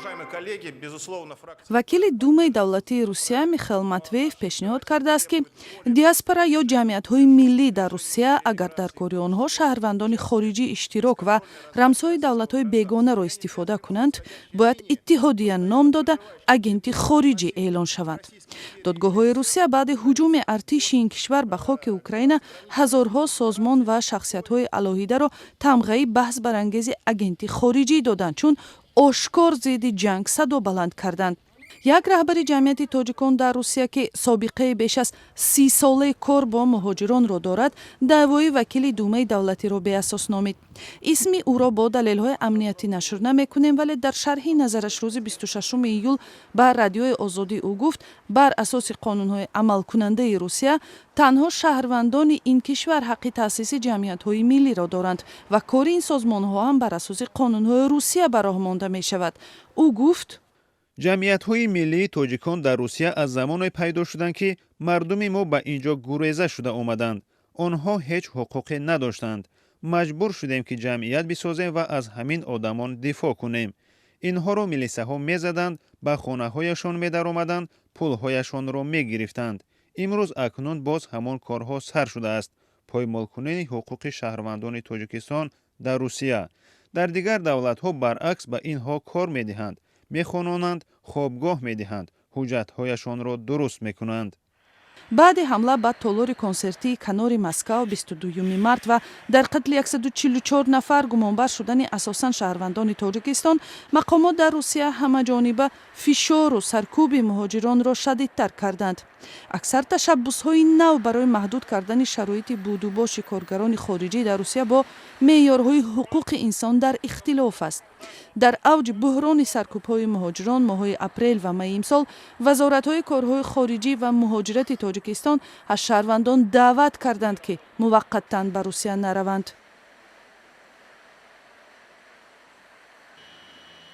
Уважаемые коллеги, безусловно, фракция. Вакили Думаи давлатии Русия Михаил Матвеев пешниҳод кардааст, ки диаспора ё ҷамъиятҳои миллӣ дар Русия, агар дар кори онҳо шаҳрвандони хориҷӣ иштирок ва рамзҳои давлатҳои бегонаро истифода кунанд, бояд иттиҳодия ном дода, агенти хориҷӣ эълон шаванд. Додгоҳҳои Русия баъди ҳуҷуми артиши ин кишвар ба хоки Украина ҳазорҳо созмон ва шахсиятҳои алоҳидаро тамғаи баҳсбарангези агенти хориҷӣ доданд, чун ошкор зидди ҷанг садо баланд карданд. Як раҳбари ҷамъияти тоҷикон дар Русия, ки собиқаи беш аз 30-солаи кор бо муҳоҷиронро дорад, даъвои вакили Думаи давлатиро беасос номид. Исми ӯро бо далелҳои амниятӣ нашр намекунем, вале дар шарҳи назараш рӯзи 26 июл ба Радиои Озодӣ ӯ гуфт, бар асоси қонунҳои амалкунандаи Русия танҳо шаҳрвандони ин кишвар ҳаққи таъсиси ҷамъиятҳои миллиро доранд ва кори ин созмонҳо ҳам бар асоси қонунҳои Русия ба роҳ монда мешавад. Ӯ гуфт: Ҷамъиятҳои миллии тоҷикон дар Русия аз замоне пайдо шуданд, ки мардуми мо ба ин ҷо гуреза шуда омаданд. Онҳо ҳеҷ ҳуқуқе надоштанд. Маҷбур шудем, ки ҷамъият бисозем ва аз ҳамин одамон дифоъ кунем. Инҳоро милисаҳо мезаданд, ба хонаҳояшон медаромаданд, пулҳояшонро мегирифтанд. Имрӯз акнун боз ҳамон корҳо сар шудааст: поймолкунии ҳуқуқи шаҳрвандони Тоҷикистон дар Русия. Дар дигар давлатҳо, баръакс, ба инҳо кор медиҳанд, мехононанд, хобгоҳ медиҳанд, ҳуҷҷатҳояшонро дуруст мекунанд. Баъди ҳамла ба толори консертии канори Москав 22 март ва дар қатли 144 нафар гумонбар шудани асосан шаҳрвандони Тоҷикистон, мақомот дар Русия ҳамаҷониба фишору саркӯби муҳоҷиронро шадидтар карданд. Аксар ташаббусҳои нав барои маҳдуд кардани шароити будубоши коргарони хориҷӣ дар Русия бо меъёрҳои ҳуқуқи инсон дар ихтилоф аст. Дар авҷи буҳрони саркӯбҳои муҳоҷирон моҳҳои апрел ва майи имсол вазоратҳои корҳои хориҷӣ ва муҳоҷирати Тоҷикистон аз шаҳрвандон даъват карданд, ки муваққаттан ба Русия нараванд.